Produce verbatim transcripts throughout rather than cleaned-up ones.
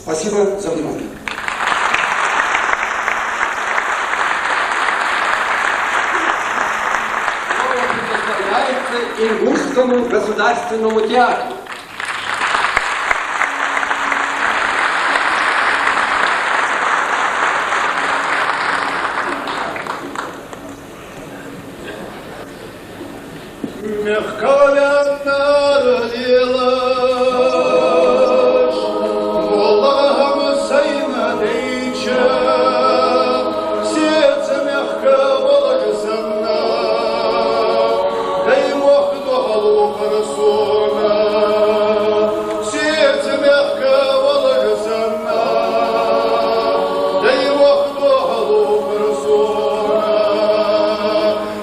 Спасибо за внимание. Слово предоставляется Ингушскому государственному театру. Мехка ваьннар лелаш, моллагӀа хӀама сайна дайча, сердце мехка волаш санна, дай мохк духьал ухар сона. Сердце мехка волаш санна, дай мохк духьал ухар сона.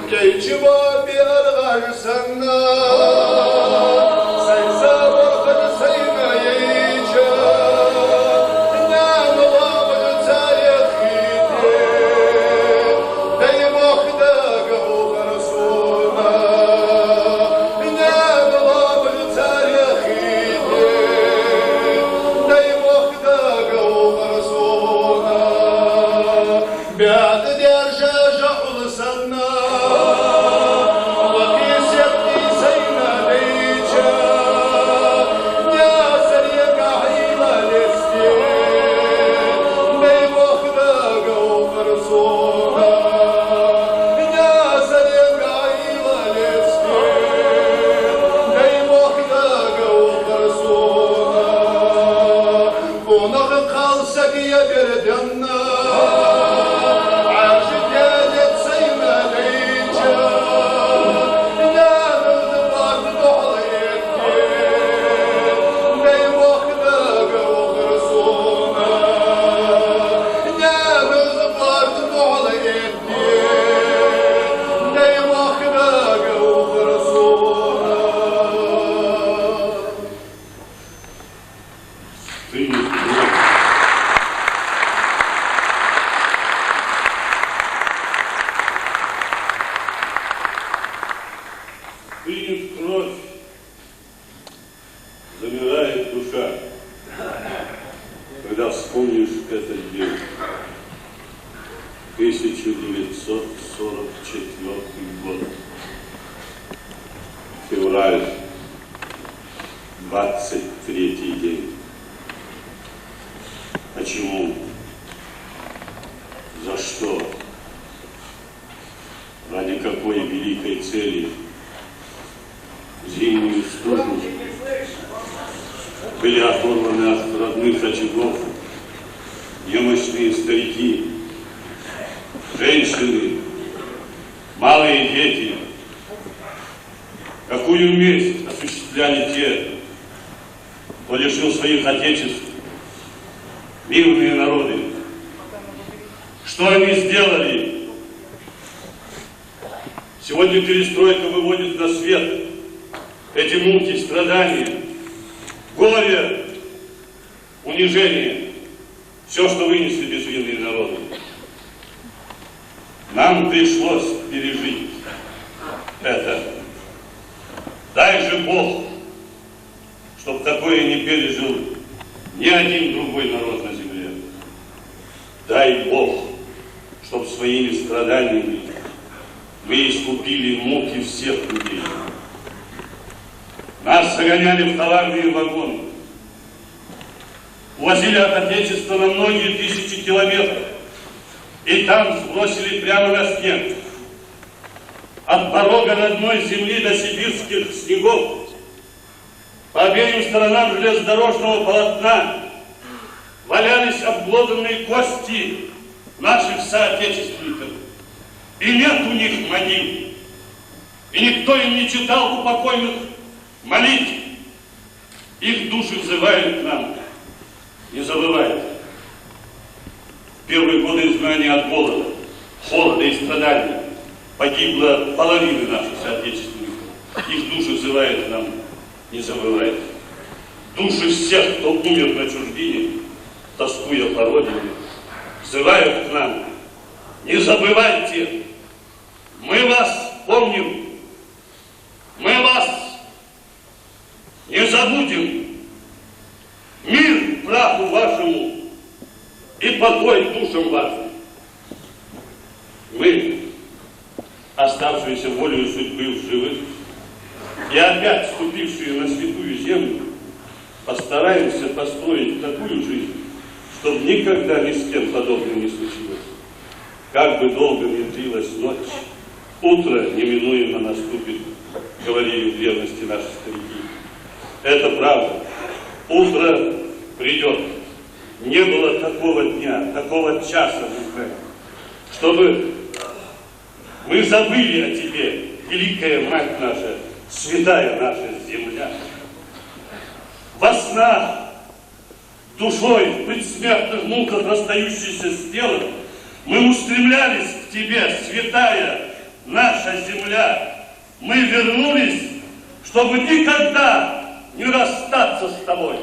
Кийча боабе аргӀаш санна, сай са бархӀаш сайна яйча, наьна лоамаш царех хете, дай мохк дага ухар сона. Наьна лоамаш царех хете, дай мохк дага ухар сона. БӀаьда дерша жаӀула санна, вахи сетти сайна дайча, Наьсарегахь ийла лесте, дай мохк дага ухар сона. Наьсарегахь ийла лесте, дай мохк дага ухар сона. Къонах кхалсаг я берденна, Ӏаьржа тӀа лет сайна дайча, наьназ барт духьал этте, дай мохк дага ухар сона. Наьназ барт духьал этте, дай мохк дага ухар сона. Принят кровь. Принят кровь. Замирает душа, когда вспомнишь этот день. Тысяча девятьсот сорок четвёртый год. Февраль. Двадцать третий день. Почему? За что? Ради какой великой цели? В зимнюю стужу были оторваны от родных очагов немощные старики, женщины, малые дети. Какую месть осуществляли те, кто лишил своих отечеств мирные народы? Что они сделали? Сегодня перестройка выводит на свет эти муки, страдания, горе, унижение, всё, что вынесли безвинные народы. Нам пришлось пережить это. Дай же Бог, чтоб такое не пережил ни один другой народ на земле. Дай Бог, чтоб своими страданиями мы искупили муки всех людей. Нас загоняли в товарные вагоны, увозили от Отечества на многие тысячи километров и там сбросили прямо на снег. От порога родной земли до сибирских снегов по обеим сторонам железнодорожного полотна валялись обглоданные кости наших соотечественников. И нет у них могил. И никто им не читал у покойных молитв. Их души взывают к нам: не забывайте. В первые годы изгнания от голода, холода и страданий погибла половина наших соотечественников. Их души взывают к нам: не забывайте. Души всех, кто умер на чужбине, тоскуя по родине, взывают к нам: не забывайте. Мы вас помним. Мы вас не забудем. Мир, правда. вашему и покой душам вашим. Мы, оставшиеся волею судьбы в живых и опять ступившие на святую землю, постараемся построить такую жизнь, чтоб никогда ни с кем подобное не случилось. Как бы долго ни длилась ночь, утро неминуемо наступит, говорили в древности наши старики. Это правда. Утро придёт. Не было такого дня, такого часа в Украине, чтобы мы забыли о тебе, великая мать наша, святая наша земля. Во снах, душой в предсмертных муках расстающийся с телом, мы устремлялись к тебе, святая наша земля. Мы вернулись, чтобы никогда не расстаться с тобой.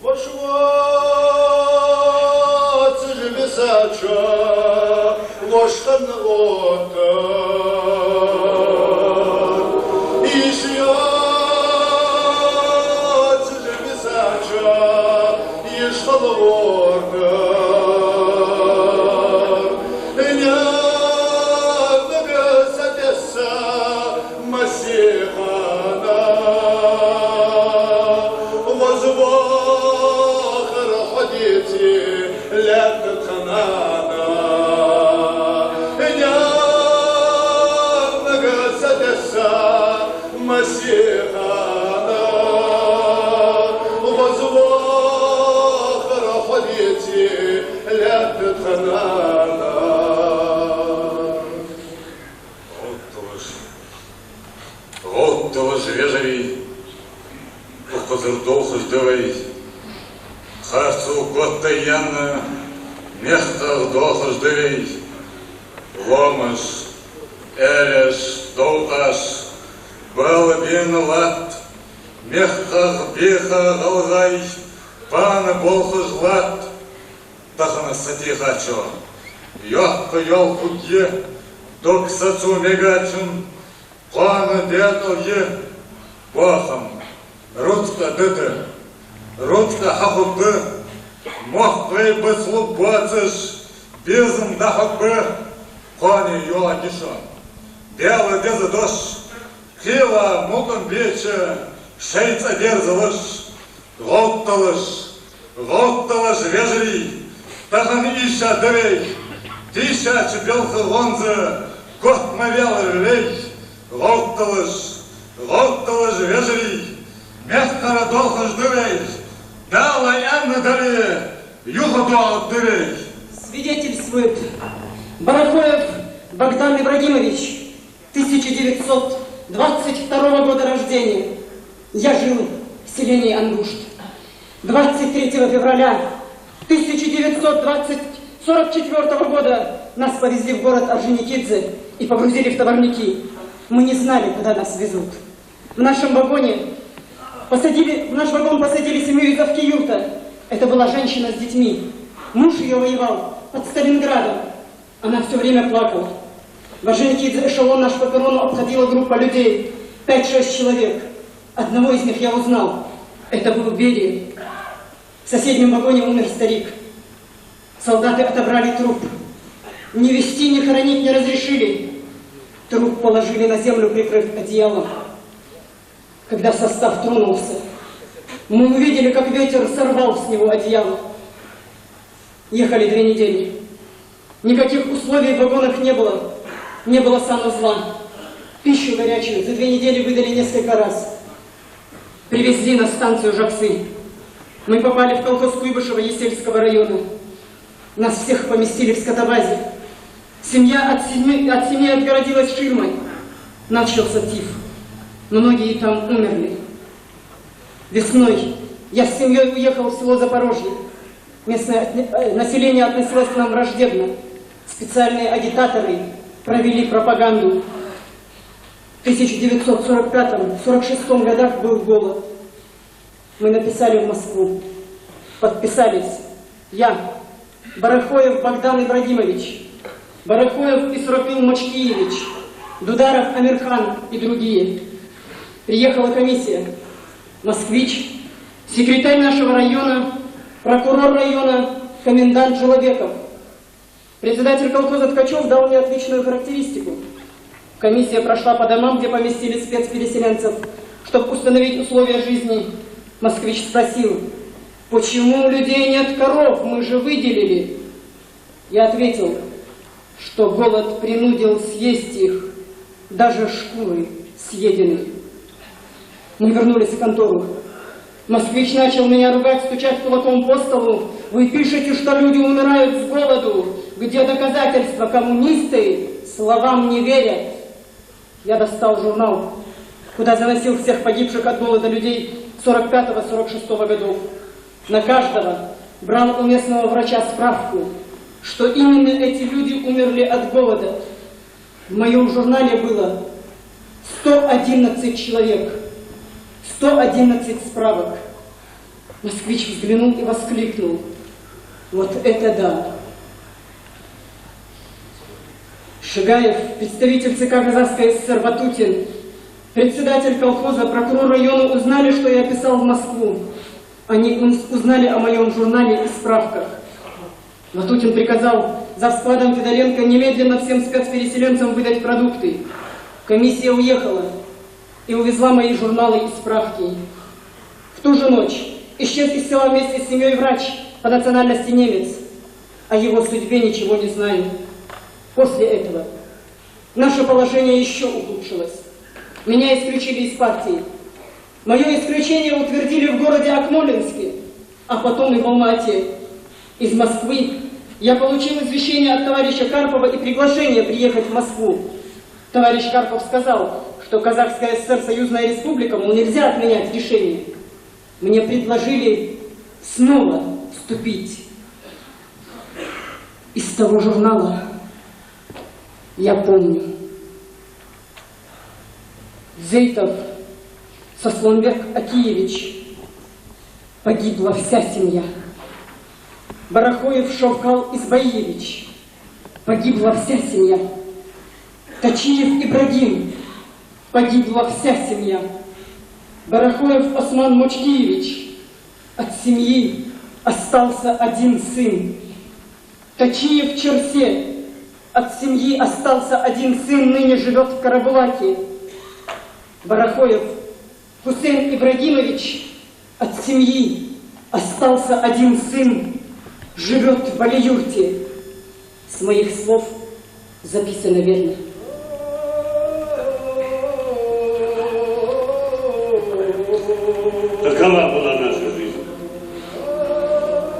Вош воацаш висача, вош хинна отта, йиш йоацаш висача, йиш хинна отта. Низ мага сатесса массехана, возвахар хьо деце лаьтта тха нана. Низ мага сатесса массехана, возвахар хьо деце лаьтта тха нана. ГӀовтталаш, гӀовтталаш, вежарий, укхазара долхаш да вай. Харцо котта яьнна, мехках дохаш да вай. Ломаш, аьлаш, довкъаш, бала бена латт, мехках беха гӀалгӀай пана болхаш латт. Тахан сатехачо йоккха йола хургья, дог сацо мегачун кхоана декъал я. Бохам рузкъа дада, рузкъа хьахургда, мохк вай баслуг боацаш, безам дӀахьоргба. Кхоане йоагӀа гишо, Даьла деза дош, хила мукъам беча шоай цӀа дерзалаш. ГӀовтталаш, гӀовтталаш, вежарий, тахан ийша да вай, тийшача белха гӀонза котта ма ваьлар вай. ГӀовтталаш, гӀовтталаш, вежарий, мехкара долхаш да вай, Дала аьнна дале, юха доагӀаргда вай. Свидетельствует Барахоев Богдан Ибрагимович, тысяча девятьсот двадцать второго года рождения. Я жил в селении Ангушт. Двадцать третьего февраля тысяча девятьсот двадцать, сорок четвёртого года нас повезли в город Орджоникидзе и погрузили в товарники. Мы не знали, куда нас везут. В нашем вагоне посадили, в наш вагон посадили семью из Овкиюрта. Это была женщина с детьми. Муж её воевал под Сталинградом. Она всё время плакала. В Орджоникидзе эшелон наш по перрону обходила группа людей, пять-шесть человек. Одного из них я узнал. Это был Берия. В соседнем вагоне умер старик. Солдаты отобрали труп. Ни везти, ни хоронить не разрешили. Труп положили на землю, прикрыв одеялом. Когда состав тронулся, мы увидели, как ветер сорвал с него одеяло. Ехали две недели. Никаких условий в вагонах не было. Не было санузла. Пищу горячую за две недели выдали несколько раз. Привезли на станцию Жаксы. Мы попали в колхоз Куйбышева Есельского района. Нас всех поместили в скотобазе. Семья от семьи, от семьи отгородилась ширмой. Начался тиф. Многие там умерли. Весной я с семьёй уехал в село Запорожье. Местное отне-, э, население относилось к нам враждебно. Специальные агитаторы провели пропаганду. В тысяча девятьсот сорок пятом, сорок шестом годах был голод. Мы написали в Москву. Подписались: я, Барахоев Богдан Ибрагимович, Барахоев Исрапил Мочкиевич, Дударов Амирхан и другие. Приехала комиссия. Москвич, секретарь нашего района, Прокурор района, комендант Человеков. Председатель колхоза Ткачев дал мне отличную характеристику. Комиссия прошла по домам, где поместили спецпереселенцев, чтобы установить условия жизни. Москвич спросил: «Почему у людей нет коров? Мы же выделили». Я ответил, что голод принудил съесть их, даже шкуры съедены. Мы вернулись в контору. Москвич начал меня ругать, стучать кулаком по столу: «Вы пишете, что люди умирают с голоду. Где доказательства? Коммунисты словам не верят». Я достал журнал, куда заносил всех погибших от голода людей сорок пятого, сорок шестого годов. На каждого брал у местного врача справку, что именно эти люди умерли от голода. В моем журнале было сто одиннадцать человек, сто одиннадцать справок. Москвич взглянул и воскликнул: «Вот это да!» Шигаев, представитель ЦК Казахской ССР Ватутин, председатель колхоза, прокурор района узнали, что я писал в Москву. Они уз-, узнали о моем журнале и справках. Ватутин приказал завскладом Федоренко немедленно всем спецпереселенцам выдать продукты. Комиссия уехала и увезла мои журналы и справки. В ту же ночь исчез из села вместе с семьей врач, по национальности немец. О его судьбе ничего не знаю. После этого наше положение ещё ухудшилось. Меня исключили из партии. Моё исключение утвердили в городе Акмолинске, а потом и в Алма-Ате. Из Москвы я получил извещение от товарища Карпова и приглашение приехать в Москву. Товарищ Карпов сказал, что Казахская ССР — союзная республика, мол, нельзя отменять решение. Мне предложили снова вступить. Из того журнала я помню. Дзейтов Сослонбек Акиевич, погибла вся семья. Барахоев Шовкал Избаиевич, погибла вся семья. Тачиев Ибрагим, погибла вся семья. Барахоев Осман Мочкиевич, от семьи остался один сын. Тачиев Черсе, от семьи остался один сын, ныне живёт в Карабулаке. Барахоев Хусейн Ибрагимович, от семьи остался один сын, живёт в Алиюрте. С моих слов записано верно. Такова была наша жизнь.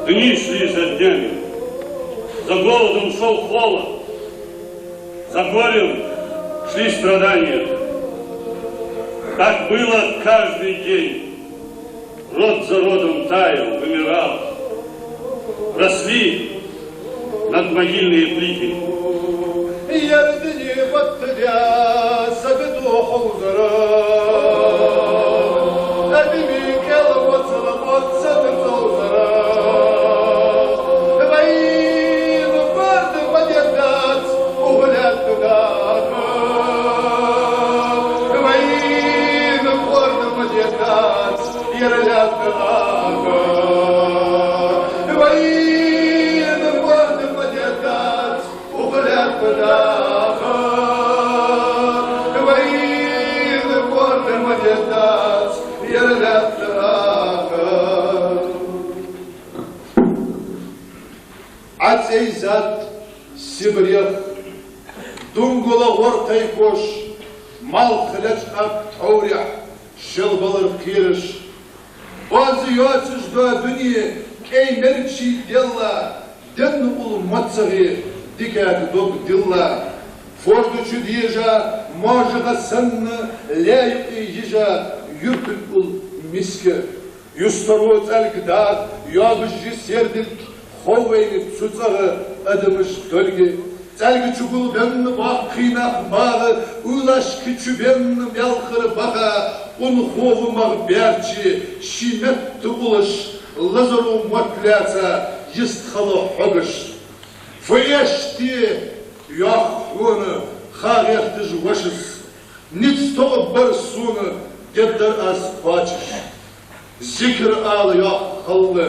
Дни шли за днями. За голодом шёл холод. За горем шли страдания. Так было каждый день. Род за родом таял, вымирал. Росли надмогильные плиты. Ер дунен баттаде сабиту ховзара, адами кӀел вацал бацал цовзара. Вайна барт ма дергдац укх лаьтта даха. Вайна барт ма дергдац ер лаьтта даха. Вайна барт ма дергдац укх лаьтта даха. Вайна барт ма дергдац ер лаьтта даха. Ӏа цӀей зад Сибрех, дунгала гӀор кхайкаш, малх лечкъа тхьоврех шелбалар кхераш. Оаз йоацаш дола дуне кӀай мерчий делла, денна ул моцагӀе дикаг дог дилла. Форда чу дежа можагӀа санна лаьй юкъе йижа юртан ул миска. Юстаро цӀалг дагӀа йоагаш я сердилг, хов вайна цу цӀагӀа адамаш долга. ЦӀалга чу гулбенна боккхий нах багӀа, уйлашка чубенна маьлхара баха, унахо ва магӀа баьрче ший метта улаш, лазаро мотт лаьца йистхила хьогаш. Фу эште йоах хьона ха гӀерташ вошас, низ тоъаб бар сона, дергдар аз кхоачаш. Зикар ала йоах халла,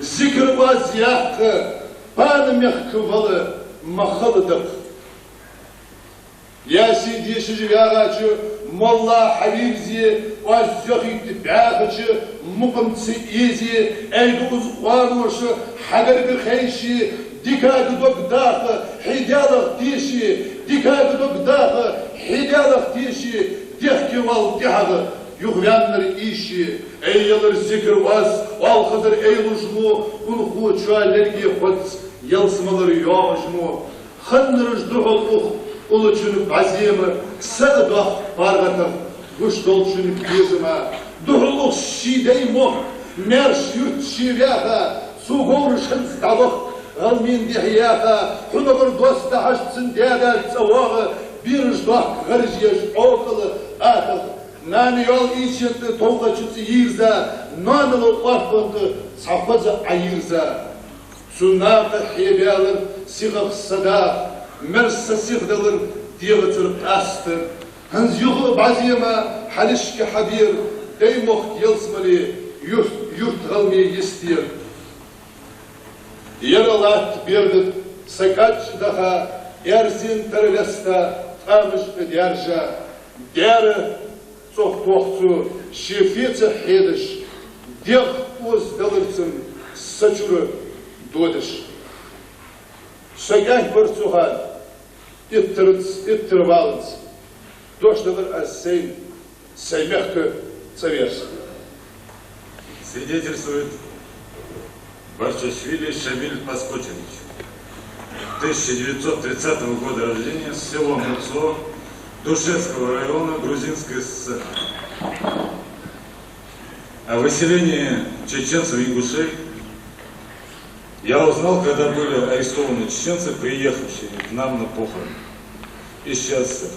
Зикр оаз яккха, пана мехка вала ма хала дакх. Ясин дешаш вагӀача молла хьавийрзе, оаз йохийта баьхача мукъам ца эзе, ай дукхаза къоаноша хьагарга хайше, дикага дог даха хье Даьлах теше, дикага дог даха хье Даьлах теше, дехке вала тӀехьагӀа юхаваьннар ийше. Ай ялар зикр оаз, оалхазар ай луш мо, унахочоа лерге хоц ялсмалера йоагӀаш мо. Ханнараш духьал ух уллачун бӀазема, са а доаккх паргӀатах гуш долчун безама. Духьал ух ший дай мохк, маьрша юрт ше ваьха, цу говрашханца дӀаваха, гӀалмин дехьа яха, хьунагӀар доста хьашт цун даьга цӀа воагӀа, бераш доаккх гӀаржеш Ӏокъала атах. Нана йоал ийсен тӀа товкъача цӀа йийрза, ноанала орхонта цхьа хоза Ӏайийрза. Цу накха хье баьлар сихах са даха, мерза са сихдалар дегӀацара къаста. ХӀанз юха а бӀазема хьалхашка хьабера, дай мохк ялсмале, юрт, юрт гӀалме йистера. Ер латта берда са кӀачча даха, аьрзен тара леста, къамаш а даьржа. Даьра цӀогӀа тох цо, ше феца хьедаш, дегӀ оза даларца са чура додаш. Со кӀаьнк вар цу хана, иттарца, иттар валанца, дош далар аз сайна, сай мехка цӀа верза. Свидетельствует Барчашвили Шамиль Паскочевич, тысяча девятьсот тридцатого года рождения, село Муцо Душенского района, Грузинской ССР. О выселении чеченцев и ингушей я узнал, когда были арестованы чеченцы, приехавшие к нам на похороны из Ч С С Р.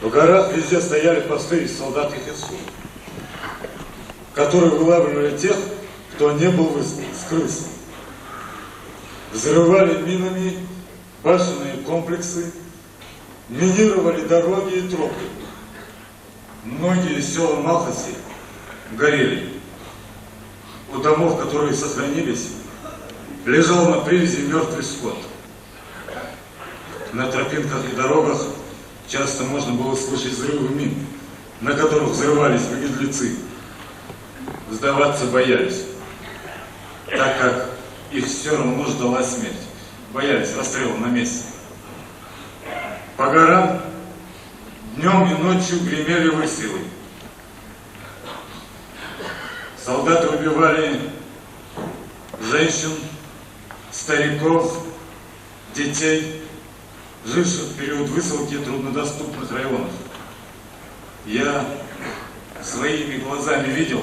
В горах везде стояли посты и солдаты Херсона, которые вылавливали тех, кто не был выс-, скрылся. Взрывали минами башенные комплексы, минировали дороги и тропы. Многие села Малхаси горели. У домов, которые сохранились, лежал на привязи мёртвый скот. На тропинках и дорогах часто можно было слышать взрывы мин, на которых взрывались беглецы. Сдаваться боялись, так как их всё равно ждала смерть. Боялись расстрела на месте. По горам днём и ночью гремели выстрелы. Солдаты убивали женщин, стариков, детей, живших в период высылки труднодоступных районах. Я своими глазами видел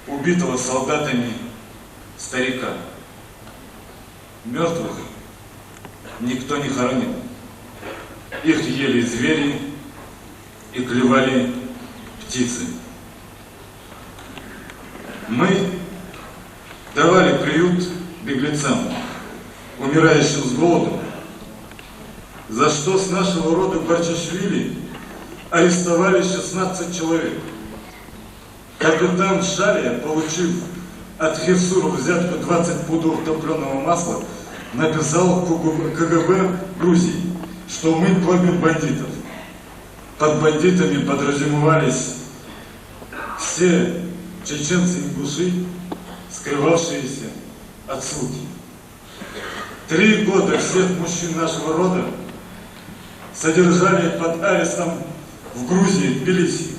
убитого солдатами старика. Мёртвых никто не хоронил. Их ели звери и клевали птицы. Мы давали приют беглецам, умирающим с голоду, за что с нашего рода Барчашвили арестовали шестнадцать человек. Капитан Шалия, получив от Херсура взятку двадцать пудов топлёного масла, написал в К Г Б, К Г Б Грузии, что мы кормим бандитов. Под бандитами подразумевались все чеченцы-ингуши, скрывавшиеся от ссылки. Три года всех мужчин нашего рода содержали под арестом в Грузии, Тбилиси.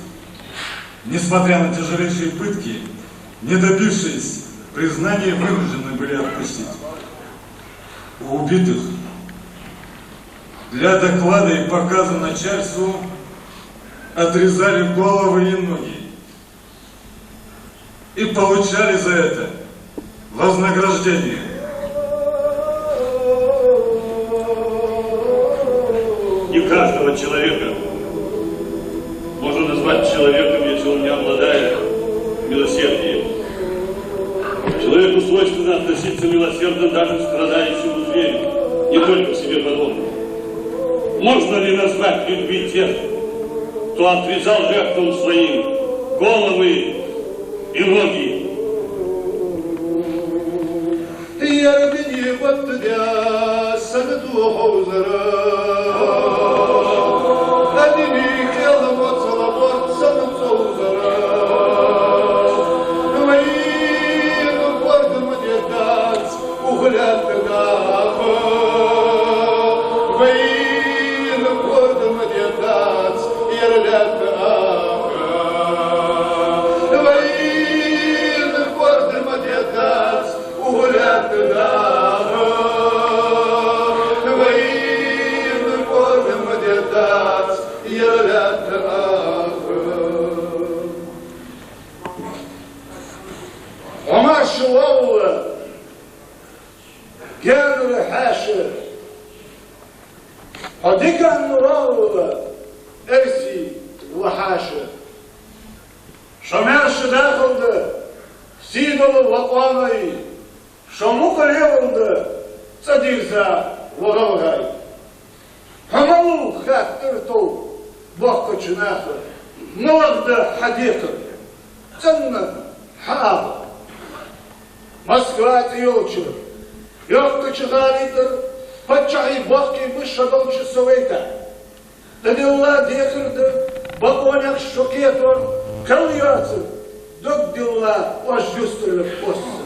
Несмотря на тяжелейшие пытки, не добившись признания, вынуждены были отпустить. У убитых для доклада и показа начальству отрезали головы и ноги и получали за это вознаграждение. Не каждого человека можно назвать человеком, если он не обладает милосердием. Человеку свойственно относиться милосердно даже к страдающему зверю, не только к себе подобному. Можно ли назвать людьми тех, кто отрезал жертвам своим головы и ноги? Адами кхел моцала борз санна цӀовзара. Вайна корта ма деттац укх лаьтта даха. Вайна корта ма деттац ер лаьтта аха. Вайна корта ма деттац укх лаьтта даха. Вайна корта ма деттац ер лаьтта аха. Хьо маьрша вале, гаьнара хьаьша, хьо диканна вале, эрсий ва хьаьша. Шо маьрша дахалда, сийдола ва къоаной, шо мукъа лелалда, цӀадирза ва гӀалгӀай. Хьо малав, хаьттар тхо боккхача наха, малагӀа да хьа декхар, цӀена хьа агӀо. Москва тӀа йолча йоккхача гӀала тӀара паччахьий боккхий ба шо долча совета. ТӀадилла декхар да, бокъонех шо кхетар кхел йоацар, дог дилла оаш юстара кхосса.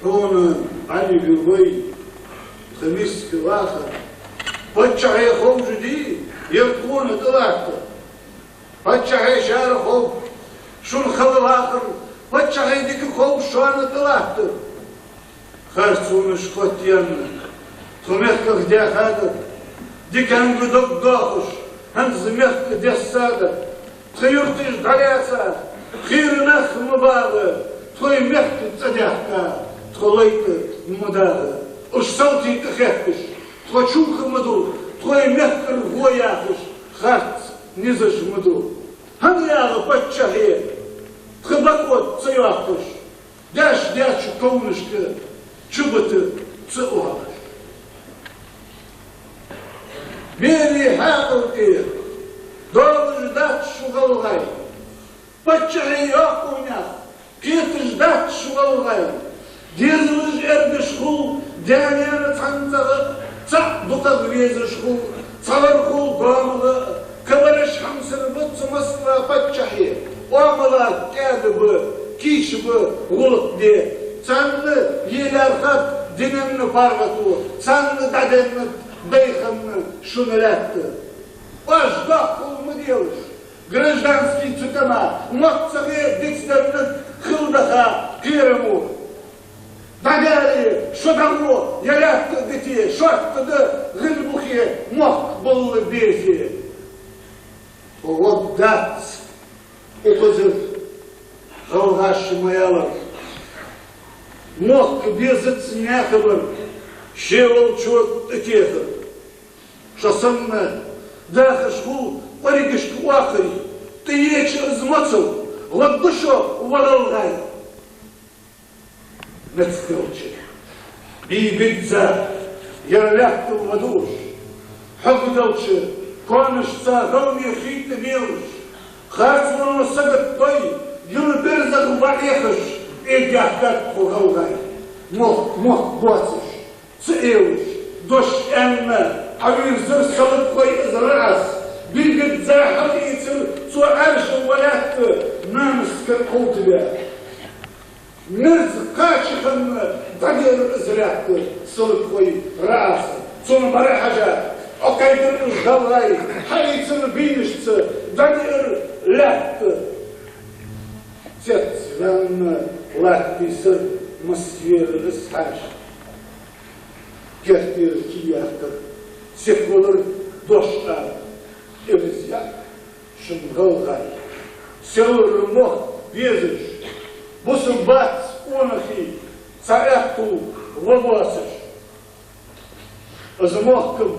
Хьона Ӏаьлий вай, тха миска вахар, паччахьа ховш дий ер тхона тӀалаттар? Паччахьа шера хов шун хала вахар, паччахьа дика хов шоана тӀалаттар. Харцонаш хоттаенна, тхо мехках даьхадар, диканга дог доахаш, хӀанз мехка десса дар. Тха юрташ дӀалаьца, хийра нах ма багӀа, тхоай мехка цӀадаьхка, тхо лайтӀа ма дагӀа. Уж салтий тӀахетташ, тхо чулха ма ду, тхоай мехкара гӀо яхаш, харц низаш ма ду. ХӀана яла паччахье, тха бакъо ца йоаккхаш, даьш даьча ковнашка чубита ца оалаш. Берий хьаькъал тӀера доалаш дац шо, гӀалгӀай, паччахьий йоккхонех кхеташ дац шо, гӀалгӀай. Дезалаш эргаш хул, даь-наьна цхьана цӀагӀа цхьаь дукхагӀа везаш хул, цхьавар хул доамала, кабараш хьамсара ба цу Москва паччахье. Оамала кӀаьда ба, кийча ба гӀулакх де. Царна елар хатта диненна паргӀато, царна дӀаденнад дайханна шун лаьтта. Оаш доккхал ма делаш гражданский цу тӀема, мотт ца хе дицденнад хила даха кхерамо. ДӀадаьле, шо дӀагӀо, е лаьтта а дите, шортта да гӀилбухе, мохк балла безе. Тхо гӀоргдац укхаза гӀалгӀаша ма аьлар. Мохк безац наьха бар, ше волчо тӀатехар. Шо санна дахаш хул къоригашка оахарий, тӀаеча из моцал, латта шо, ва гӀалгӀай. Мецделча бий бизза ер лаьттал ладувгӀаш, хьогделча коанашца гӀалгӀай хий тӀа мелаш, харцвоно саготдой, йила берзах ваӀехаш, эггехкад тхо, гӀалгӀай. Мохк мохк боацаш, ца эваш, дош аьнна, хьавийрзар салатхой из раӀас, бий бизза хьалъийцар цо Ӏаьржа ва лаьтта, нанас кара кховдабаь. Мерза кхача хинна дӀадеар из лаьтта салатхой раӀаса. Цунна бӀарахьежа, Ӏокхайкар уж, гӀалгӀай, хьаийцар бийнашца дӀадеар лаьтта. Цецваьнна латта бисар Москвера из хьаьша. Керттера кий яьккхар, сихвалар дош ара, ираз яьккха шун, гӀалгӀай. Селлара мохк безаш, бусалба бац къонахий, цхьа аьттув ва боацаш. Из мохк-м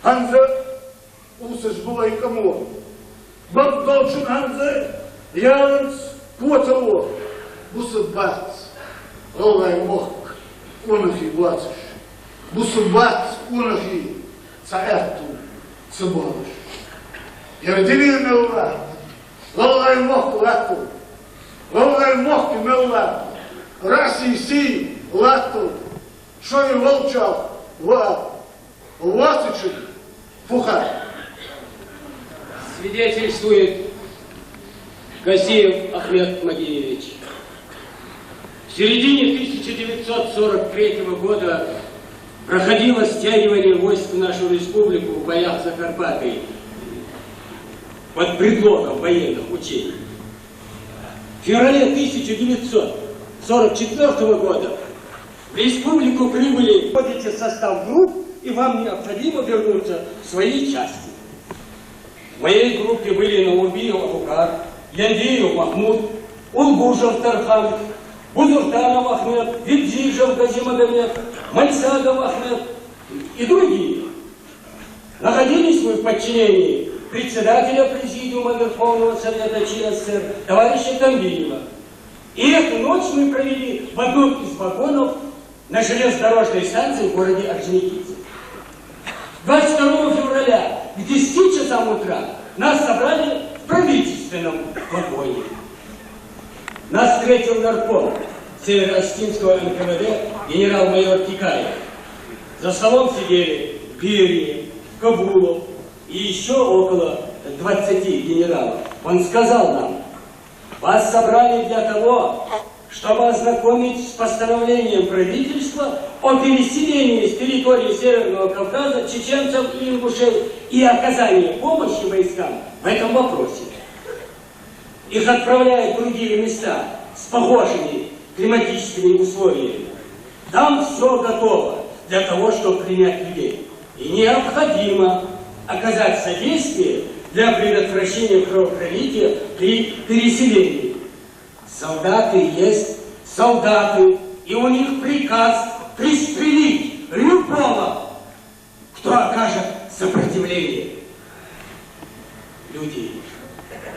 хӀанз а къувсаш ба вай къамо. Бакъдолчун хӀанз а яланза котало. Бусалба бац, гӀалгӀай, мохк къонахий боацаш. Бусалба бац къонахий, цхьа аьттув ца боалаш. Ер дуне мел латт, гӀалгӀай мохк латтал. ГӀалгӀай мохк мел латт, Россе сий латтал. Шоай волчоа ва Лоацачун фу хар? Свидетельствует Газиев Ахмед Магиевич. В середине тысяча девятьсот сорок третьего года проходило стягивание войск в нашу республику в боях за Карпаты под предлогом военных учений. В феврале тысяча девятьсот сорок четвёртого года в республику прибыли, входите в состав групп, и вам необходимо вернуться в свои части. В моей группе были Наурбиев Абукар, Яндиев Махмуд, Улгужев Тархан, Бузуртанов Ахмед, Вибдижев Газимагомед, Мальсагов Ахмед и другие. Находились мы в подчинении председателя Президиума Верховного Совета Ч С С Р товарища Тамбиева. И эту ночь мы провели в одном из вагонов на железнодорожной станции в городе Орджоникидзе. Двадцать второго февраля к десяти часам утра нас собрали в правительственном вагоне. Нас встретил нарком Северо-Осетинского Н К В Д генерал-майор Тикаев. За столом сидели Берия, Кабулов и ещё около двадцати генералов. Он сказал нам: «Вас собрали для того, чтобы ознакомить с постановлением правительства о переселении с территории Северного Кавказа чеченцев и ингушей и оказании помощи войскам в этом вопросе». Их отправляют в другие места с похожими климатическими условиями. Там всё готово для того, чтобы принять людей. И необходимо оказать содействие для предотвращения кровопролития при переселении. Солдаты есть солдаты, и у них приказ пристрелить любого, кто окажет сопротивление. Люди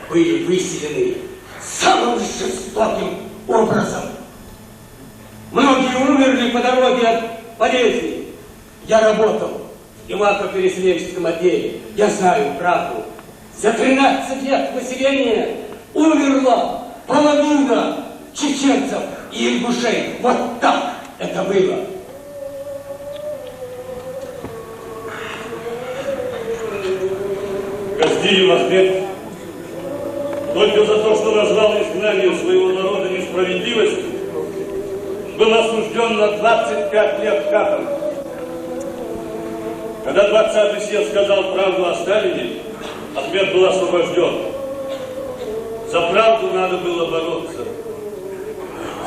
были выселены самым жестоким образом. Многие умерли по дороге от болезней. Я работал в Ивако-Переселенческом отделе. Я знаю правду. За тринадцать лет выселения умерла половина чеченцев и ингушей. Вот так это было. Газдиев Ахмед только за то, что назвал изгнание своего народа несправедливостью, был осуждён на двадцать пять лет каторги. Когда двадцатый съезд сказал правду о Сталине, Ахмед был освобождён. За правду надо было бороться.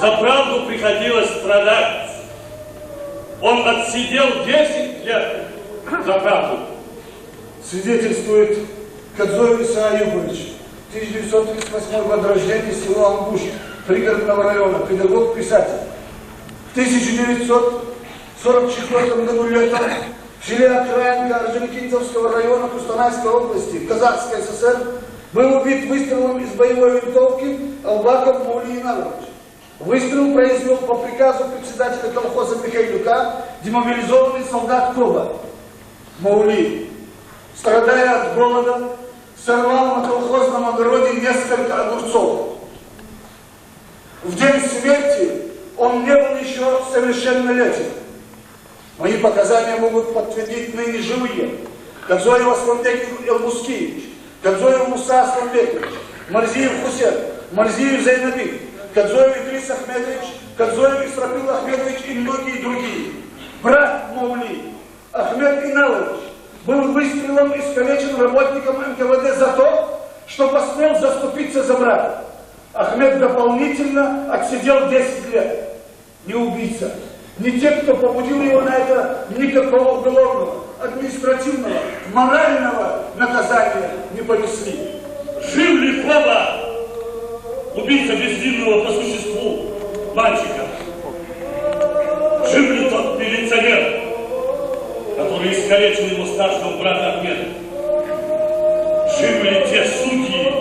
За правду приходилось страдать. Он отсидел десять лет за правду. Свидетельствует Кадзоев Иса Аюпович, тысяча девятьсот тридцать восьмой год рождения, село Ангуш Пригородного района, педагог, писатель. В тысяча девятьсот сорок четвёртом году летом в селе Окраинка Орджоникидзевского района Кустанайской области, Казахской С С Р, был убит выстрелом из боевой винтовки Албаков Маули Инаврович. Выстрел произвёл по приказу председателя колхоза Михайлюка демобилизованный солдат Коба Маули. Страдая от голода, сорвал на колхозном огороде несколько огурцов. В день смерти он не был ещё совершеннолетен. Мои показания могут подтвердить ныне живые: Кадзоев Асланбек Элбускиевич, Кадзоев Муса Асланбекович, Марзиев Хусен, Марзиев Зайнабин, Кадзоев Идрис Ахмедович, Кадзоев Исрафил Ахмедович и многие другие. Брат Маули, Ахмед Иналович, был выстрелом искалечен работником Н К В Д за то, что посмел заступиться за брата. Ахмед дополнительно отсидел десять лет. Ни убийца, ни те, кто побудил его на это, никакого уголовного, административного, морального наказания не понесли. Жив ли Коба, убийца безвинного по существу мальчика? Жив ли тот милиционер, который искалечил его старшего брата Ахмеда? Живы ли те судьи,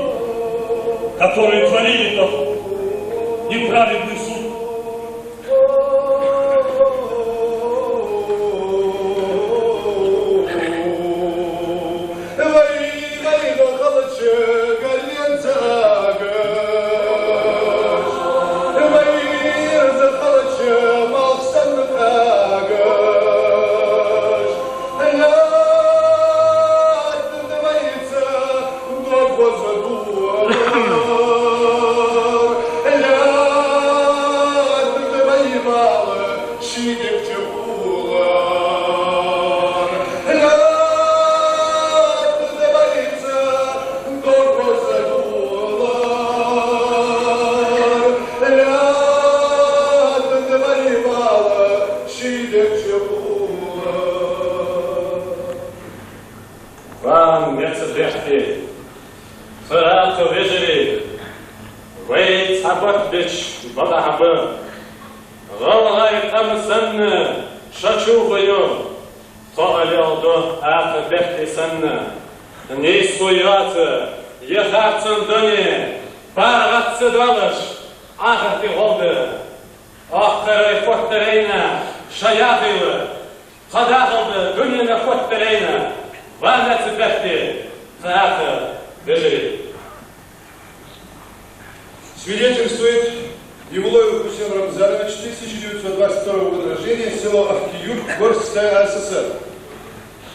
которые творили тот неправедный суд? Вай цхьа бат беча бакъахьа ба. ГӀалгӀай къам санна шо чу ха йо. Тхо а леладу акха бехке санна. Нийслу йоаца е харцон дуне, паргӀат ца доалаш, Ӏахарте гӀолла да. Оахарай хоттарайна шо яхийла, тха дахалда дунен хоттарайна, ванаца бехке, тха акха вежарий. Свидетельствует Евлоев Хусейн Рамзанович, тысяча девятьсот двадцать второго года рождения, село Ахтиюрт, Горская АССР.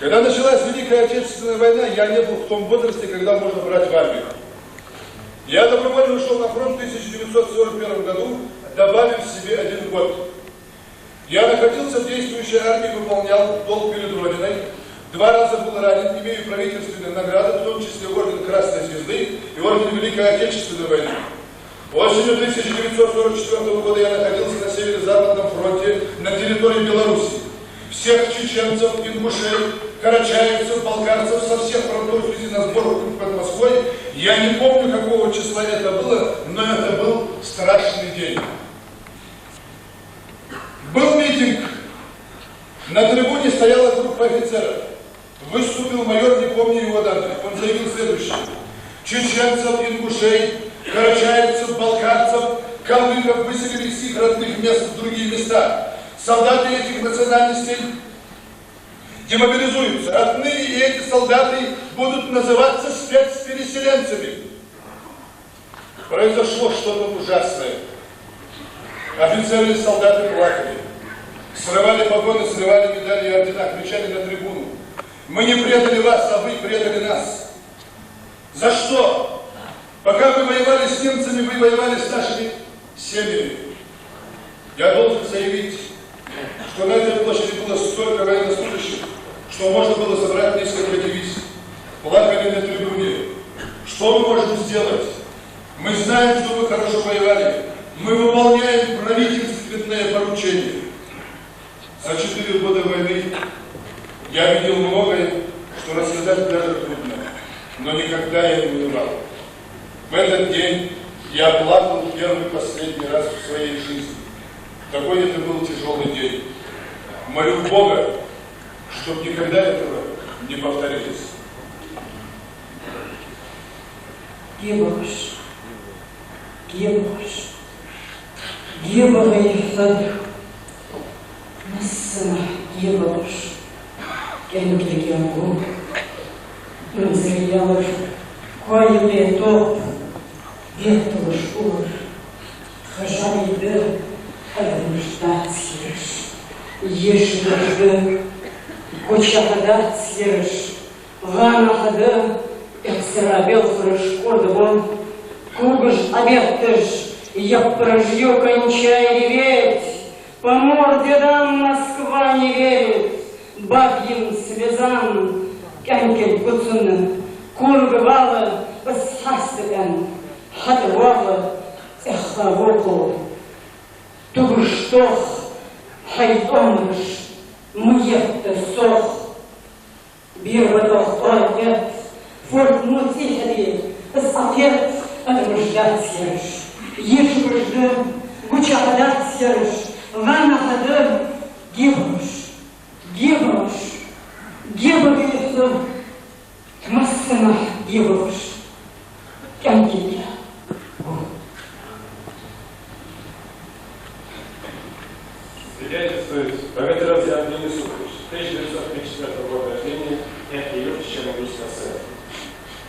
Когда началась Великая Отечественная война, я не был в том возрасте, когда можно брать в армию. Я добровольно ушёл на фронт в тысяча девятьсот сорок первом году, добавив себе один год. Я находился в действующей армии, выполнял долг перед Родиной, два раза был ранен, имею правительственные награды, в том числе орден Красной Звезды и орден Великой Отечественной войны. Осенью тысяча девятьсот сорок четвёртого года я находился на Северо-Западном фронте на территории Беларуси. Всех чеченцев, ингушей, карачаевцев, балкарцев со всех фронтов свезли на сборку под Москвой. Я не помню, какого числа это было, но это был страшный день. Был митинг. На трибуне стояла группа офицеров. Выступил майор, не помню его даже. Он заявил следующее: чеченцев, ингушей, карачаевцев, балкарцев, калмыков выселили с их родных мест в другие места. Солдаты этих национальностей демобилизуются. Отныне и эти солдаты будут называться спецпереселенцами. Произошло что-то ужасное. Офицеры и солдаты плакали, срывали погоны, срывали медали и ордена, кричали на трибуну: «Мы не предали вас, а вы предали нас». За что? Пока вы воевали с немцами, вы воевали с нашими семьями. Я должен заявить, что на этой площади было столько военнослужащих, что можно было собрать несколько дивизий. Плакали на трибуне. Что мы можем сделать? Мы знаем, что вы хорошо воевали. Мы выполняем правительственное поручение. За четыре года войны я видел многое, что рассказать даже трудно, но никогда я не унывал. В этот день я плакал первый и последний раз в своей жизни. Такой это был тяжёлый день. Молю Бога, чтоб никогда этого не повторилось. ГебагӀаш, гебагӀаш, гебагӀий хьо, массанахьа гебагӀаш, кӀаьнкилг гу, инзаре ялар, коа юкъе топ, бетталуш улар, тха жӀалий да адамаш дац ераш, ешараш да, гучахьа дац ераш, гӀанахьа да, эхсара белхараш кӀордабу, когаш Ӏобетташ, яппараш ю: «Кончай реветь, по морде дам, Москва не верит». Баб ин слезам, кӀаьнкилг гу цунна, корга вала, аз хьаста аьнна, хьатӀавоагӀа, цӀаьхха вокхо. Тугаш тох, хьай тӀомараш ма етта сох. Бер батох тӀоа кхет, форд моций хьаде, аз Ӏа кхет, адамаш дац ераш, ешараш да, гучахьа дац ераш, гӀанахьа да, гебагӀаш, гебагӀаш, гебагӀий хьо, массанахьа гебагӀаш, кӀаьнкилг гу. Свидетельствует Богатырев Зиятдин Юсупович, тысяча девятьсот тридцать четвёртого года рождения, Эхтиюрт, Чечено-Ингушская ССР.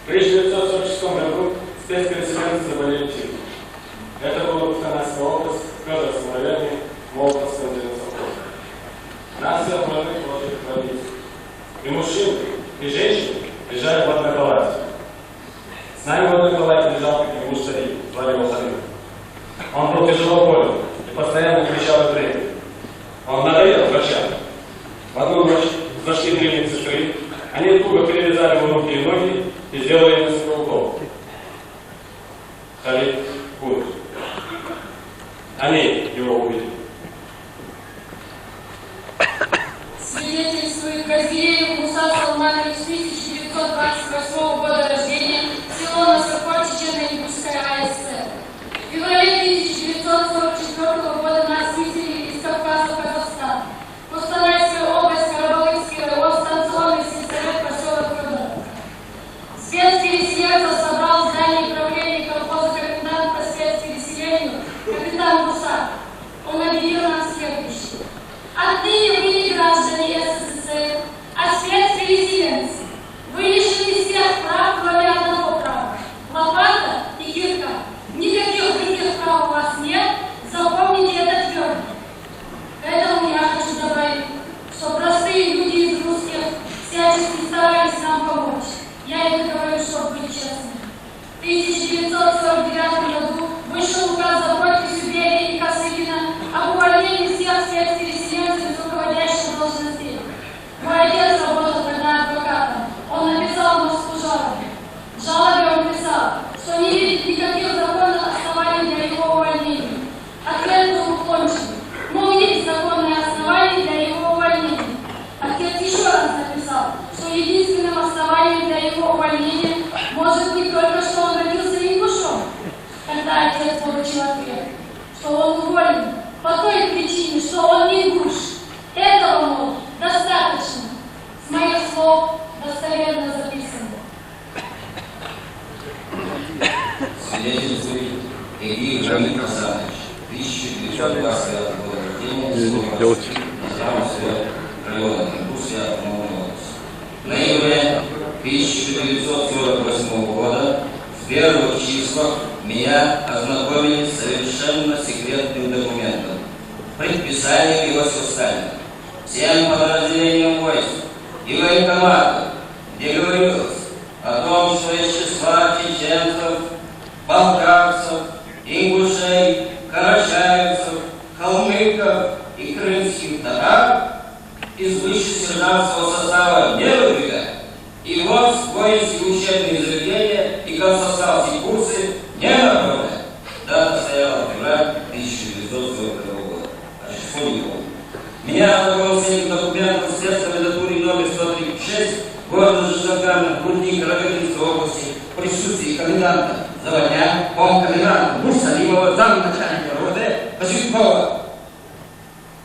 В тысяча девятьсот сорок шестом году спецпереселенцы заболели тифом. Это была Кустанайская область, Фёдоровском районе, Молотовском отделении совхоза. Нас всех родных положили в больницу. И мужчин, и женщин прижали в одной палате. С нами в одной палате лежал Кикимуш Саид, звали его Халил. Он был тяжело болен и постоянно кричал и требовал. Он надоел врачам. В одну ночь зашли три медсестры, они туго перевязали ему руки и ноги и сделали несколько уколов. Халид умер. Они его убили. Свидетельствует Газиев Муса Салманович, тысяча девятьсот двадцать восьмого года рождения, село Чечено-ингушская АССР. В феврале тысяча девятьсот сорок четвёртого года нас выселили из Кавказа в Казахстан, Кустанайская область, Карабулакский район, станционный сельсовет, посёлок Фёдоровка. Спецпереселенцев собрал в здании правления колхоза комендант по спецпереселению капитан Гусар. Он объявил нам следующее. Отныне вы не граждане СССР, а спецпереселенцы. Вы лишены всех прав, кроме одного права. Лопата и кирка. Никаких других прав у вас нет, запомните это твёрдо. К этому я хочу добавить, что простые люди из русских всячески старались нам помочь. Я это говорю, чтобы быть честным. В тысяча девятьсот сорок девятом году вышел указ за подписью Берии и Косыгина об увольнении всех спецпереселенцев из руководящих должностей. Мой отец работал тогда адвокатом. Он написал в Москву жалобу. В жалобе он писал, что не видит никаких законных оснований для его увольнения. Ответ был уклончивый. Мол, есть законные основания для его увольнения. Отец ещё раз написал, что единственным основанием для его увольнения может быть только, что он родился ингушом. Тогда отец получил ответ, что он уволен по той причине, что он ингуш. Этого, мол, достаточно. С моих слов достоверно записано. Свидетельствует Эгиев Рамиль Хасанович, тысяча девятьсот двадцать девятого года рождения, село Васильев, Назрановского района, Ингушская автономная область. В ноябре тысяча девятьсот сорок восьмого года в первых числах меня ознакомили с совершенно секретным документом, предписанием Иосифа Сталина всем подразделениям войск и военкоматам, где говорилось о том, что из числа чеченцев, балкарцев, ингушей, карачаевцев, калмыков и крымских татар из высшесержантского состава не выдвигать, и в воинские учебные заведения и концлагерские курсы не направлять. Дата стояла: февраль тысяча девятьсот сорок второго года. А число не помню. Меня ознакомил с этим документом следственный комитет номер сто тридцать шесть города Жезкаганского рудника Рогатинской области в присутствии коменданта, заводня, коменданта Мурсалимова, замначальника РУВД Кочеткова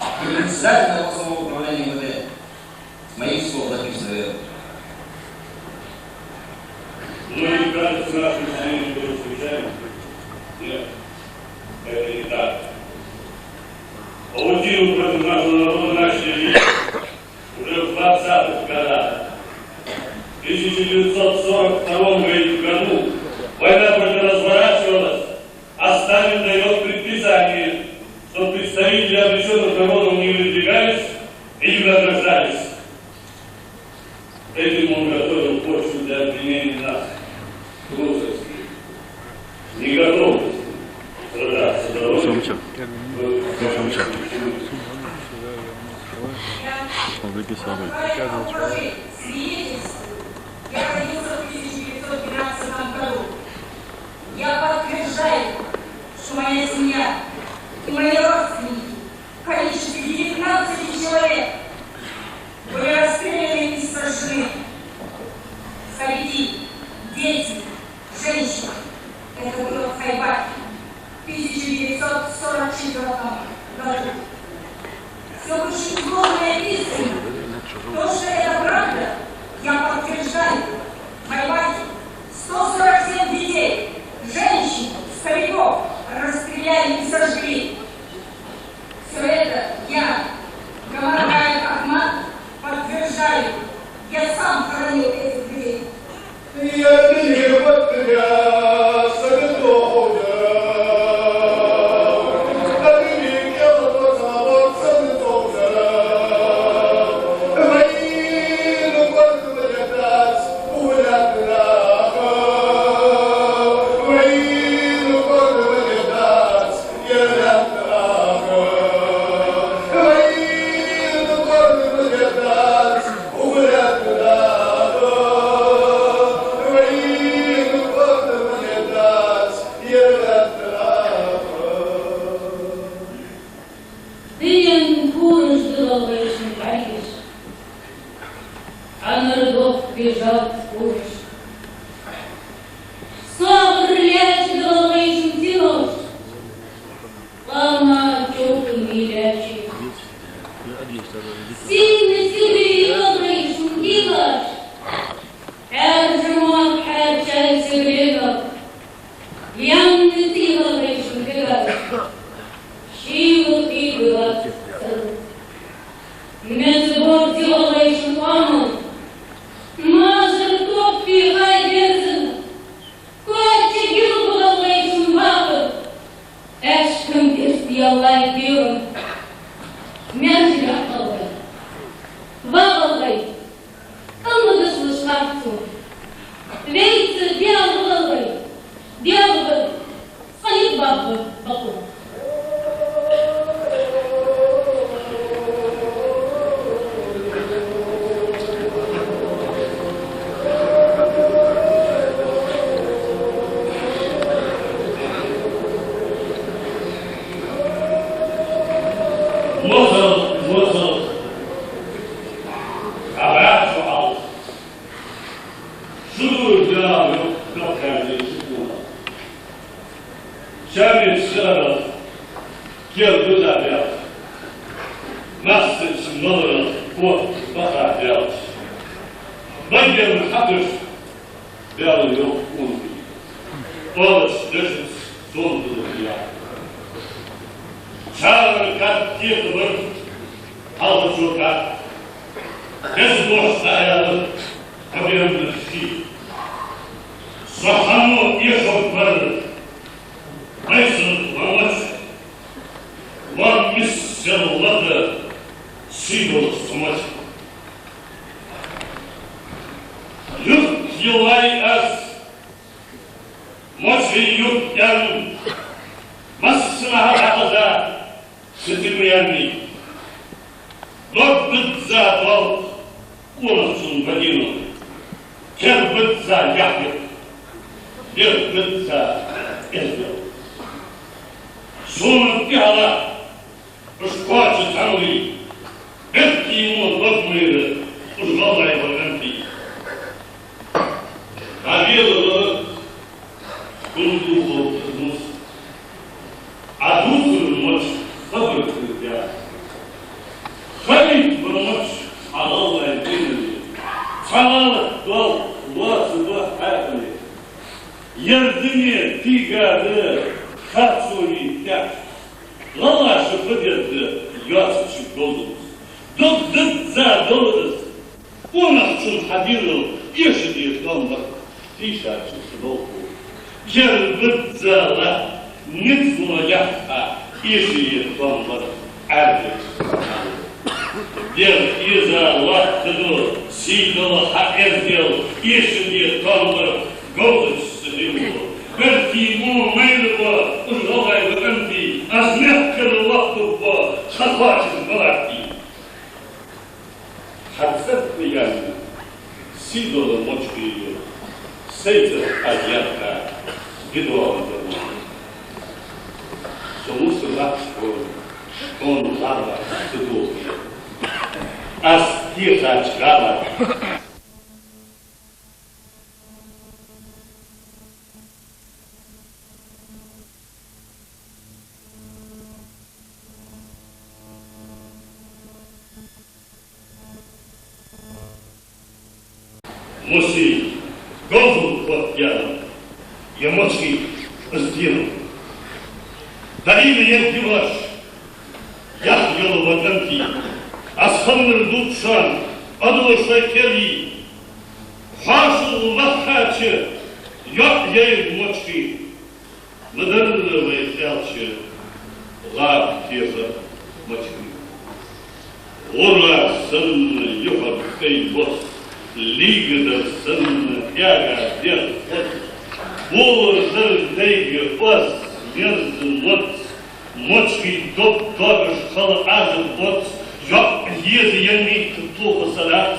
и председателя областного управления МВД. С моих слов записываю. Многим кажется, наши изменения были случайными. Нет, это не так. Паутину против нашего народа начали лепить уже в двадцатых годах. В тысяча девятьсот сорок втором году война только разворачивалась, а Сталин даёт предписание, чтоб представители обречённых народов не выдвигались и не возрождались. Этим он готовил почву для обвинений нас, трусости, неготовности сражаться за Родину. Он записал. Я родился в тысяча девятьсот двенадцатом году. Я подтверждаю, что моя семья и мои родственники в количестве девятнадцати человек были расстреляны и сожжены. Старики, дети, женщины. Это было в Хайбате в тысяча девятьсот сорок четвёртом году. Всё очень сложно и истинно. То, что это правда, я подтверждаю. В Хайбате сто сорок семь детей, женщин, стариков расстреляли и сожгли. Всё это я, Гамарбаев Ахмат, подтверждаю. Я сам хоронил этих людей. Ци гӀалгӀайчун бегаш, шийла кхийгала цӀар. Меза бовзий гӀалгӀайчун къаман, мажара топпи хьай дерзан, коча гилба гӀалгӀайчун бакъар. Аьшкан дерз яллай дегӀан, маьржа гӀалгӀай. Ва гӀалгӀай, кӀалмагаш луш харцо. Вайца Даьла гӀалгӀай, Даьла гӀалгӀай, цхьа никъ бакъо. Моцал, моцал. Абаьхьа хьал. Шура дала йоккха кхаьчача шукуна. Шамил шарах кер дуда бяхаш. Массача маларах кот баха бяхаш. Баген хьаташ бяла йоккха унти. Олаш дешаца зон дуда бяхаш. ЧагӀар кат текха бар, хьалхачо кат. Деза дош дӀаала. Хьо бен ший. Со хьамо эшаргбар, вай сан ламач, лоам миссел лата сий долаш ца мач. Юрт йилай аз, мочий юрт ян, массанахьа хьахаза, ситимлаьнний. Дог дизза долх къонахчун бадийна, кер бизза яхь я, дер бизза эздел. Сона тӀехьа уж кхоачаш цхьанне, бехке мо дог майра уж гӀалгӀай ва къинтӀий. Ӏа велавала, кулдухов мус. Ӏа дувцар моч хабар хилда. Халит ва моч Ӏа гӀалгӀай динали. Цхьа гӀалат доал лоаца ба хьаькъале. Ер дуне тийгада харцо йийтта. ГӀалгӀаша фу дергда йоацача говзалца. Дог дизза дола из. Къонахчун хьаденал эшаде тоам бар тийшача долхо. Кер бизза латт низ ло яхь хьа, эшае тоам бар Ӏаьржача. ДегӀ эза латтадо сий дола хьа эздел, эшаде тоам бар говзача садило. Бехке мо майра ва уж гӀалгӀай ва къинтӀий, аз мехкара лохтургба хьа кхоачаш ма латтий. Хьа цӀерда яьнна сий дола мочкъий, сай цӀерах аз яьхка дидоагӀа дар ма. Со мусар латташ хьона, хьона гӀалат ца дохе. Аз кхетача гӀалат. Муси, говзал кхоачаш яьннай, е мочкъий, из дийна. Далийна ер диваш, яхь йола ва къинтӀий, аз ханнар дувц шоана, адала шоай кӀел йий. Хьоашал вахача, йоӀ яйра мочкъий. Ма дарра вай аьлча, гӀаба техар мочкъий. ГӀура санна юхьар тӀай бос, лийгадар санна кӀаьга дегӀ хос. Болар дар дайга оаз, мерза моц, мочкъий дог доагаш хала Ӏазап боц, йоӀ еза яннийта тоха садац.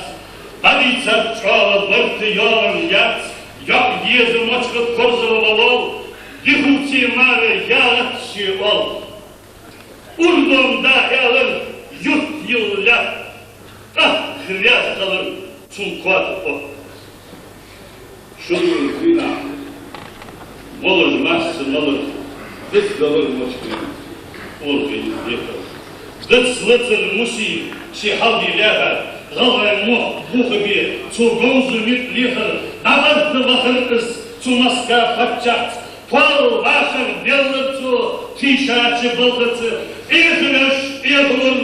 ДӀадийцар чӀоагӀа барт йоагӀаш яц, йоӀ еза мочкъий корзагӀа валол, дихувце мара ялат ше ол. Урдом да аьлар юрт йилла лаьтта, тӀаккха раьза хилар цун коа тӀа отт. Шура дийнахьа молаш масса малар дицдалар мочкъий, ора хинна дехар. Дицлацар Муси ший хьалди лаьрхӀа, гӀалгӀай мохк бухабе, цо говза никъ лехар, дӀабаргда вахар из цу Москва паччахьца, кхоал башар Цо тийшача балхаца эхамаш, эхаман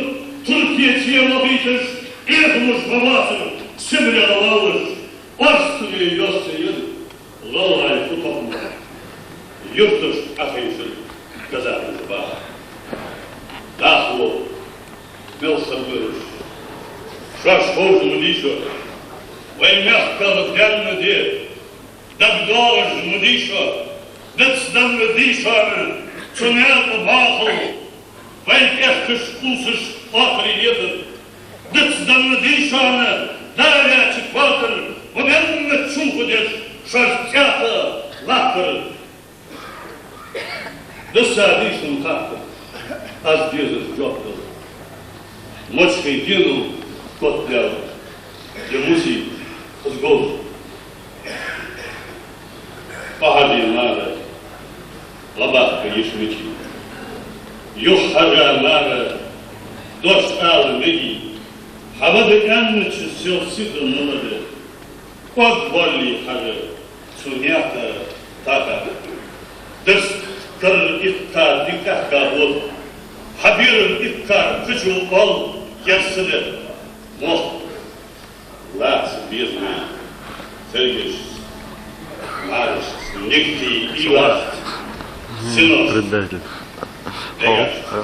турке ца мохийташ, эхамаш ма боацар Сибре гӀолла ловлаш, орстагӀий йоссаяр гӀалгӀай фу тохкам, юрташка Ӏохайшар казахаша баха. Дахло, мел хабараш, шоаш ховш ма дий шо, вай мехках даьнна де, дагадоагӀаш ма дий шо, дицденна дий шоана цу наькъа бахал, вай тӀехкаш, кхувсаш, кхоахаре езар, дицденна дий шоана далеча коатар, ва менна чу худеш шоаш цӀаьхха латтар. Дисса дийшан хаттар, аз дезар жоп дала. Мочхий денал котдаьлар, я мусий из гол. Пахьади мара, лабахка йиш мичи. Юххьажа мара, дош ала меги, хьавада аьннача сел сиха ма лада. КӀоаг боллий хьажа цу наькъа така. Дерст карара иккхар дикахка бода. Хьаберам иккхар кхычул къол ерсаде. Мох лаца безамий царгаш, мараш, никти илаш, синош. Предатель. Дегаш. О, о.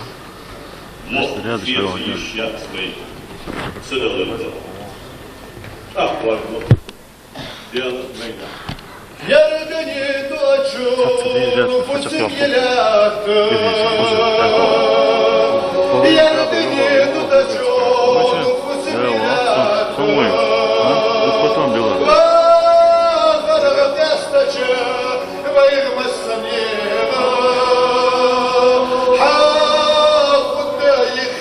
Мох рядом с дерзаш йиш яц вай. Цадалар да. Ахвар мох. Белый майдан. Ярдани тачу, ну пусть гелят. Ярдани тачу, ну пусть гелят. Ва харгъа тестача, вайр массанега. Хьа худда их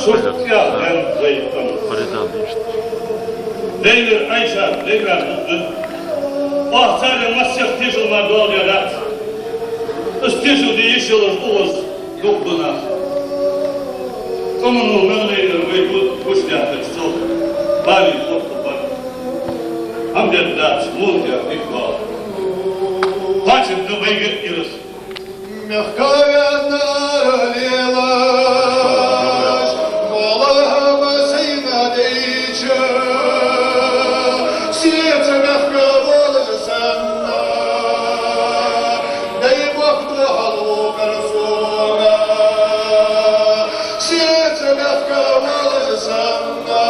ШуртӀех ден вай къам. Дайвер Ӏайшат, дайвер хӀама. Оаха царех массех тешал мара доаладаьдац. Из тешал де йиш йолаш укхаза дукха ба нах. Къаман мел лайнар вай гу-, гучадаьхкача цох барий тхо тхо бар. ХӀама дергдац, муха дер дика доагӀа. Кхоачаргда вайга а ираз. Мехках венна ара лелаш, мола хӀама сайна дайча, сеца мехка волаш санна, дай мохк духьал вукхар сона. Сеца мехка волаш санна,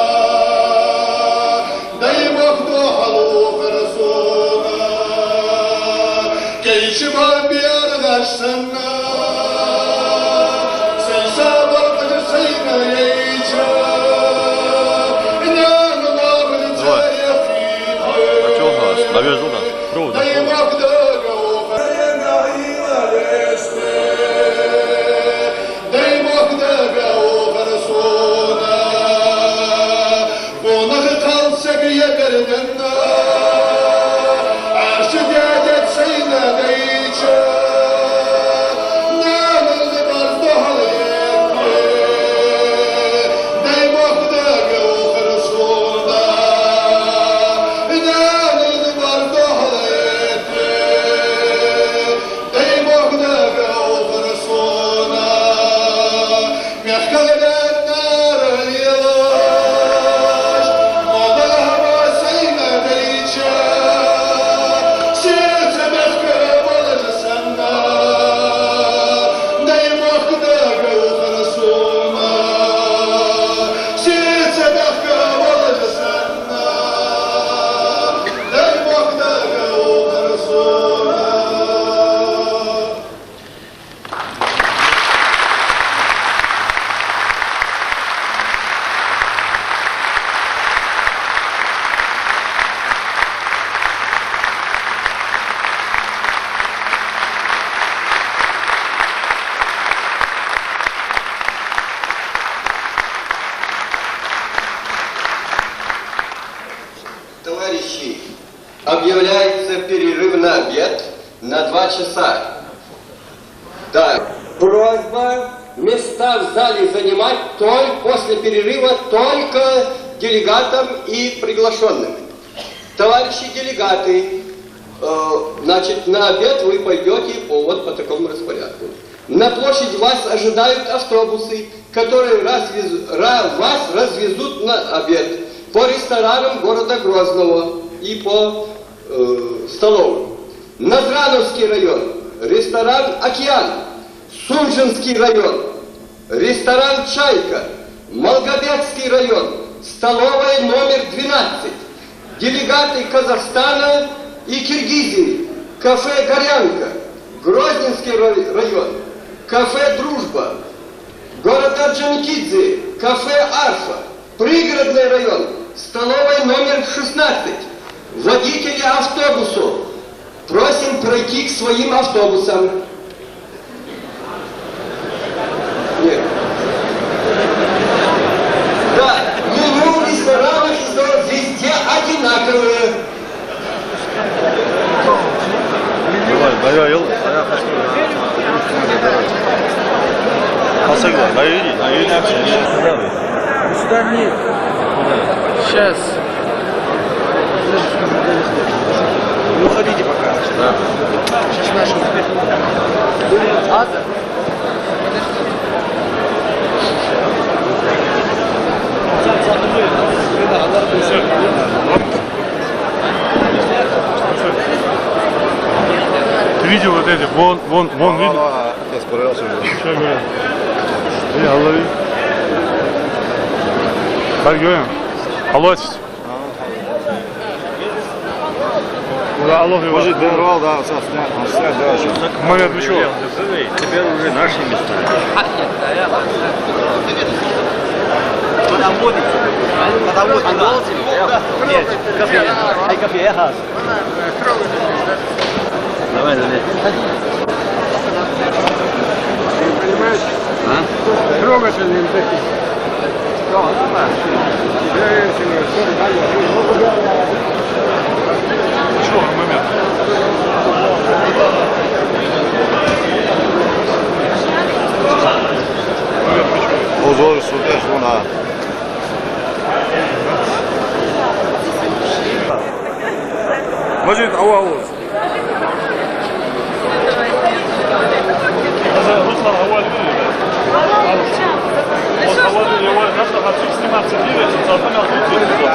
дай мохк духьал вукхар сона, кайча ма бернаш санна, сай сабар кхача сайна яйча, нана лабар царех. Давай. А чё у нас? Навёз, да? Провод, да, провод. Дай мохк дага вукхар сона, гонах кхалсаг егар денна, Ӏарша дедет сайна дайча, нанал барз духьал етте. Дай мохк дага вукхар сона, нанал барз духьал етте. Дай мохк дага Объявляется перерыв на обед на два часа. Да. Просьба места в зале занимать только после перерыва только делегатам и приглашённым. Товарищи делегаты, э, значит, на обед вы пойдёте по, вот по такому распорядку. На площади вас ожидают автобусы, которые развез-, ра-, вас развезут на обед по ресторанам города Грозного и по, э, столовым. Назрановский район, ресторан «Океан», Сунженский район, ресторан «Чайка», Малгобекский район, столовая номер двенадцать, делегаты Казахстана и Киргизии, кафе «Горянка», Грозненский рай-, район, кафе «Дружба», город Орджоникидзе, кафе «Арфа», Пригородный район, столовая номер шестнадцать. Водители автобусов, просим пройти к своим автобусам. Нет. Да, меню в ресторанах и столовых везде одинаковые. Давай, давай, йыл, аяха хьашт. Хьасагла, наведи, наведи. Сейчас. Не уходите пока. Да. Сейчас наши успехи. А, да. Ты видел вот эти? Вон, вон, вон, видел? Ага, ага, я справился уже. Что говорю? Я лови. Как говорю? Алло. Да, алло, может, дорвал, да, со сня-, он снял, да, ещё. Момент, вы чего? Теперь уже наши места. Подводите. Подводите. Нет, кафе. Ай, кафе, я хас. Давай, давай. Понимаешь? А? Трогательный такой. Чё, момент? Узор сутеш вона. Может, ава уз. Руслан, ава уз. Вот ава уз, ава уз, ава уз, сниматься делается, царца канал дувцаш.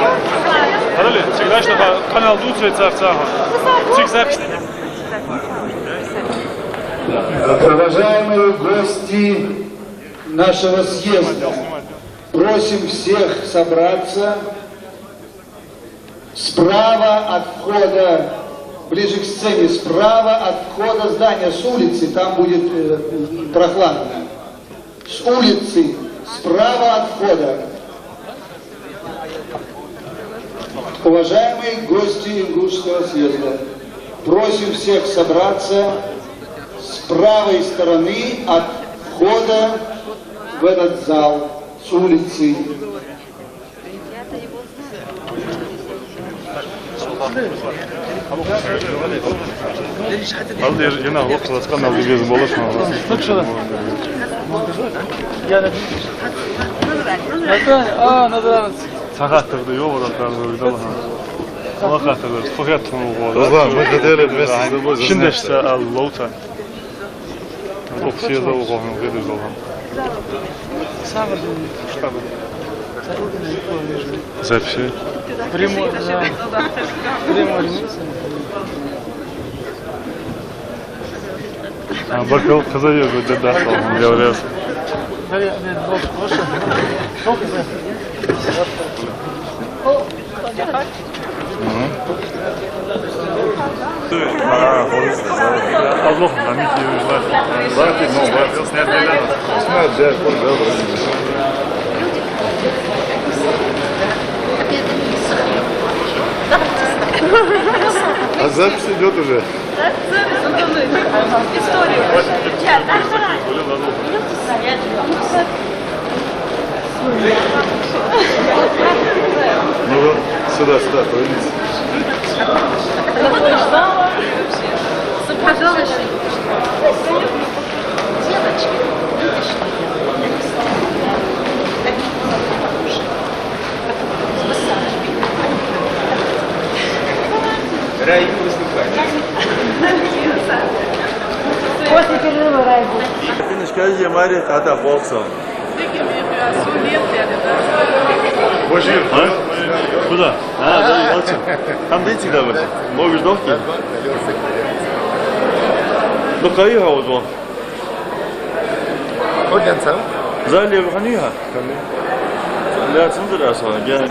Арали, всегда что канал дувцаш царца. Всех запись. Уважаемые гости нашего съезда, просим всех собраться. Справа от входа, ближе к сцене, справа от входа здания, с улицы, там будет, э, прохладно. С улицы, справа от входа. Уважаемые гости Ингушского съезда, просим всех собраться с правой стороны от входа в этот зал, с улицы. Алда, я, я на локтала сканал дигезин болаш ма. Ну что? Я на. Это, а, надо. Сахатта да йола да там да ла. Сахатта да похет. Руслан, мы хотели вместе с тобой заняться. Шиндеш са ал лоута. Ох, съезда охохан гыдыр долган. Записи. Прямой, да. Прямой. А, баркал, хаза еза, да, да, говорят. Да, я, я, вот, хорошо. Сколько за? Мгм. А, вот. Алло, на микрофон. Давайте, ну, давайте. Снять, да, да. Снять, да, да, да. А запись идёт уже. Историю. Ну вот, сюда, сюда, повернись. После перерыва, Райза. Финишка е мари тата болцам. Башир, а? Куда? А, да, молчи. Там дети, да, вот. Могу ждать. Ну, кайи хавдо. Хьо денз ма? Зал е хьанийха? Лаьцна дара со, ген.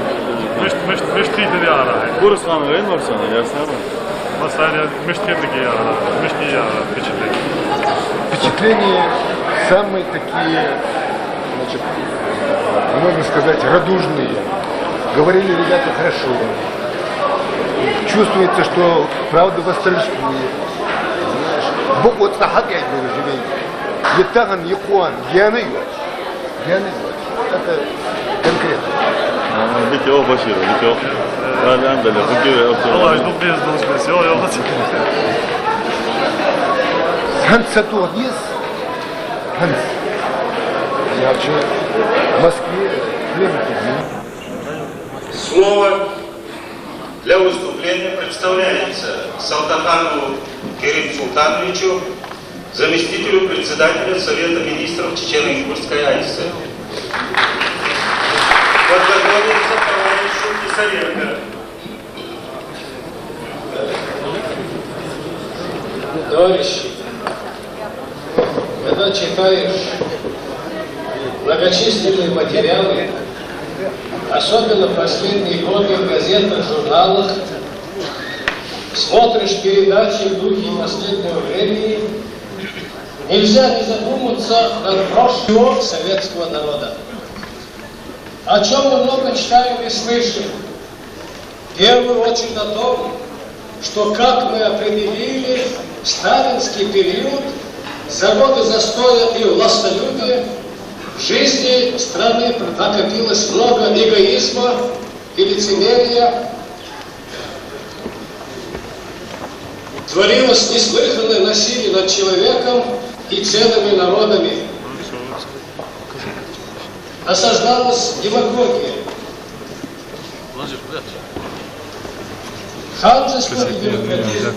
Мишт, мишт, мишт хьийда яра. Курс хан вен мар со, я сама. Масаря, мишт хьийда яра, мишт яра, впечатление. Впечатления самые такие, значит, можно сказать, радужные. Говорили ребята хорошо. Чувствуется, что правда восторжествует. Буква цхьа хьакъ яйт бара живей. Е тахан, е кхоана, гаьна йоац. Гаьна йоац. Это конкретно. А, дика йоах, Башир, дика йоах. Али андале, хӀанз вай оцу. Аллах, ду без, ду без, йо, йо. ХӀанз сатоха деза. ХӀанз. Я вообще в Москве время. Слово для выступления представляется Салтаханову Кериму Султановичу, заместителю председателя Совета министров Чечено-Ингушской АССР. Подготовиться товарищу Писаренко. Товарищи, когда читаешь многочисленные материалы, особенно в последние годы в газетах, журналах, смотришь передачи в духе последнего времени, нельзя не задуматься над прошлым советского народа. О чём мы много читаем и слышим. В первую очередь о том, что, как мы определили, в сталинский период, за годы застоя и властолюбия в жизни страны накопилось много эгоизма и лицемерия, творилось неслыханное насилие над человеком и целыми народами. Осаждалась демагогия, ханжество и бюрократизм.